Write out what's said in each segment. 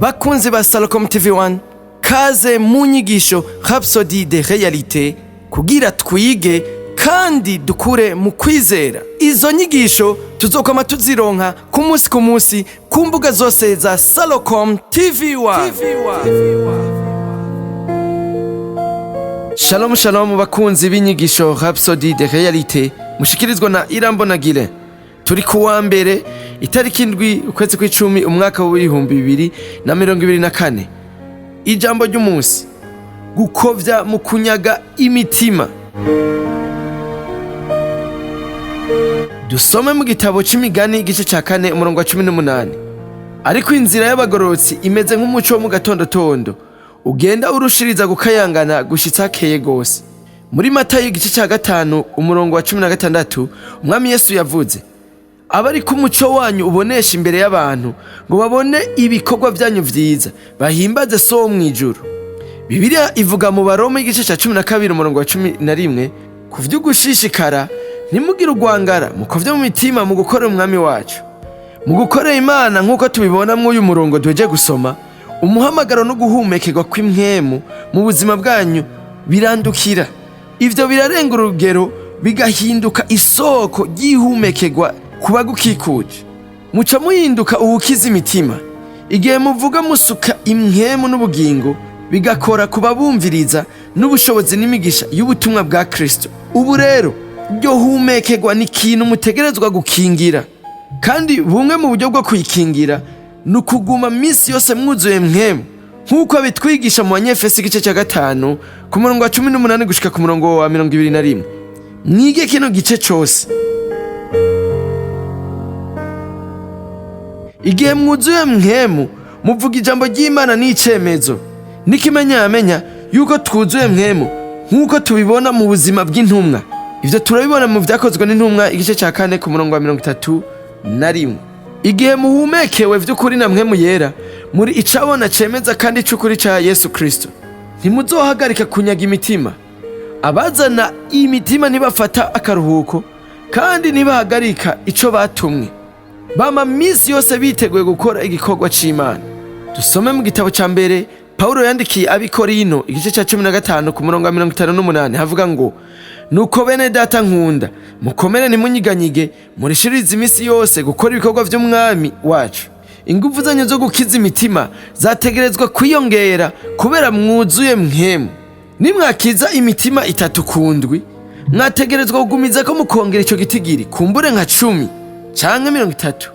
Bakunzi ba Salcom TV1, kaze mu nyigisho Rhapsodie de Réalité kugira twige kandi dukure mu kwizera. Izo nyigisho tuzokoma tuzironka ku munsi ku munsi ku mbuga zose za Salcom TV1. Shalom shalom, bakunzi b'inyigisho Rhapsodie de Réalité mushikirizwa na Irambonagire. Turi kuwa mbere, itariki 7 ukwezi kw'icumi, umwaka w'2024. Ijambo ry'umunsi: gukovya mu kunyaga imitima. Dusome mu gitabo c'Imigani, igice ca 4, umurongo wa 18: "Ariko inzira y'abagororotsi imeze nk'umuco wo mu gatondotondo, ugenda urushiriza gukayangana gushitsa hakeye gose." Muri Matayo, igice ca 5, umurongo wa 16, Umwami Yesu yavuze: "Aba ariko umuco wanyu ubonesha imbere y'abantu, ngo babone ibikorwa vyanyu vyiza, bahimbaze So wo mw'ijuru." Bibiliya ivuga mu Baroma, igice ca 12, umurongo wa 11: "Ku vy'ugushishikara ntimugire urwangara, mukovye mu mitima mu gukorera Umwami wacu." Mu gukorera Imana, nk'uko tubibona mw'uyu murongo duheje gusoma, umuhamagaro no guhumekerwa kw'impwemu mu buzima bwanyu birandukira. Ivyo birarenga urugero, bigahinduka isoko ry'ihumekerwa ku bagukikuje. Muca muhinduka uwukiza imitima igihe muvuga musuka impwemu n'ubugingo, bigakora ku babumviriza n'ubushobozi n'imigisha y'ubutumwa bwa Kristo. Ubu rero iryo humekerwa ni ikintu mutegerezwa gukingira, kandi bumwe mu buryo bwo kuyikingira ni ukuguma minsi yose mwuzuye mpwemu, nk'uko bitwigisha mu Banyefesi, igice cya 5, ku murongo wa 18 gushika ku murongo wa 21. Mwige kino gice cose. Igihe mwuzuye mpwemu, muvuga ijambo ry'Imana n'icemezo n'ikimenyamenya yuko twuzuye mpwemu, nk'uko tubibona mu buzima bw'intumwa. Ivyo turabibona mu Vyakozwe n'Intumwa, igice cya 4, ku murongo wa 31. Igihe muhumekewe vy'ukuri na Mpwemu Yera, muri icabona cemeza kandi c'ukuri ca Yesu Kristo. Ntimuzohagarika kunyaga imitima. Abazana imitima ntibafata akaruhuko kandi ntibahagarika ico batumwe. Bama minsi yose biteguye gukora igikorwa c'Imana. Dusome mu gitabo ca mbere Pawulo yandikiye Abikorino, igice ca 15, ku murongo wa 58, havuga ngo: "Nuko bene Data nkunda, mukomere, ntimunyiganyige, murishirize iminsi yose gukora ibikorwa vy'Umwami wacu." Ingufu zanyu zo gukiza imitima zategerezwa kwiyongera kubera mwuzuye mpwemu. Nimwakiza imitima 3 ku ndwi, mwategerezwa kugumiza ko mukongera ico gitigiri kumbure nka 10 canke 30.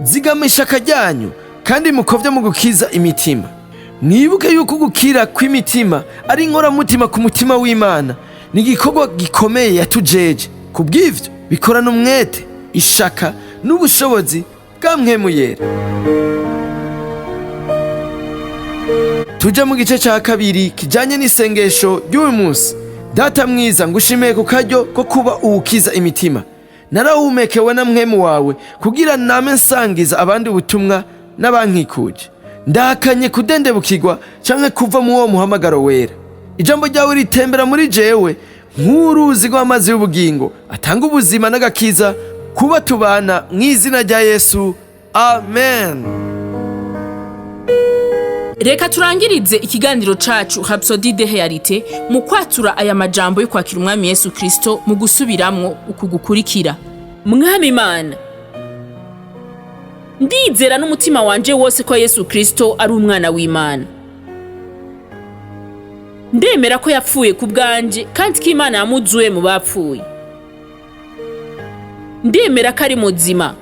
Zigama ishaka ryanyu kandi mukovye mu gukiza imitima. Mwibuke yuko gukira kw'imitima ari inkoramutima ku mutima w'Imana. Ni igikorwa gikomeye yatujeje. Kubw'ivyo bikorana umwete, ishaka n'ubushobozi bwa Mpwemu Yera. Tuja mu gice ca kabiri kijanye n'isengesho ry'uyu munsi. Data mwiza, ngushimiye ku karyo ko kuba uwukiza imitima. Narahumekewe na Mpwemu wawe kugira name nsangiza abandi ubutumwa n'abankikuje. Ndahakanye kudendebukirwa canke kuva mu uwo muhamagaro wera. Ijambo ryawe ritembera muri jewe nk'uruzi rw'amazi y'ubugingo atanga ubuzima n'agakiza kuba tubana, mw'izina rya Yesu, amen. Reka turangirize ikiganiro cacu Rhapsodie de Réalité mu kwatura aya majambo yo kwakira Umwami Yesu Kristo mu gusubiramwo uku gukurikira: Mwami Imana, ndizera n'umutima wanje wose ko Yesu Kristo ari umwana w'Imana. Ndemera ko yapfuye ku bwanje kandi ko Imana yamuzuye mu bapfuye. Ndemera ko ari muzima.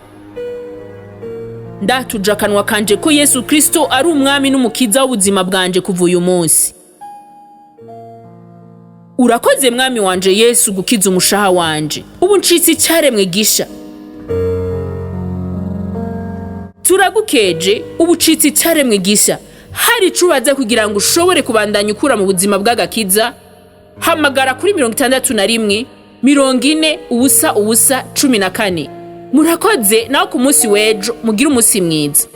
Ndatuje akanwa kanje ko Yesu Kristo ari Umwami n'Umukiza w'ubuzima bwanje kuva uyu munsi. Urakoze, Mwami wanje Yesu, gukiza umushaha wanje. Ubu ncitse icaremwe gisha. Turagukeje, ubu ucitse icaremwe gisha. Hari ico ubaza kugira ngo ushobore kubandanya ukura mu buzima bw'agakiza, hamagara kuri 61 40 0 0 14. Murakoze, naho ku munsi w'ejo. Mugire umunsi mwiza.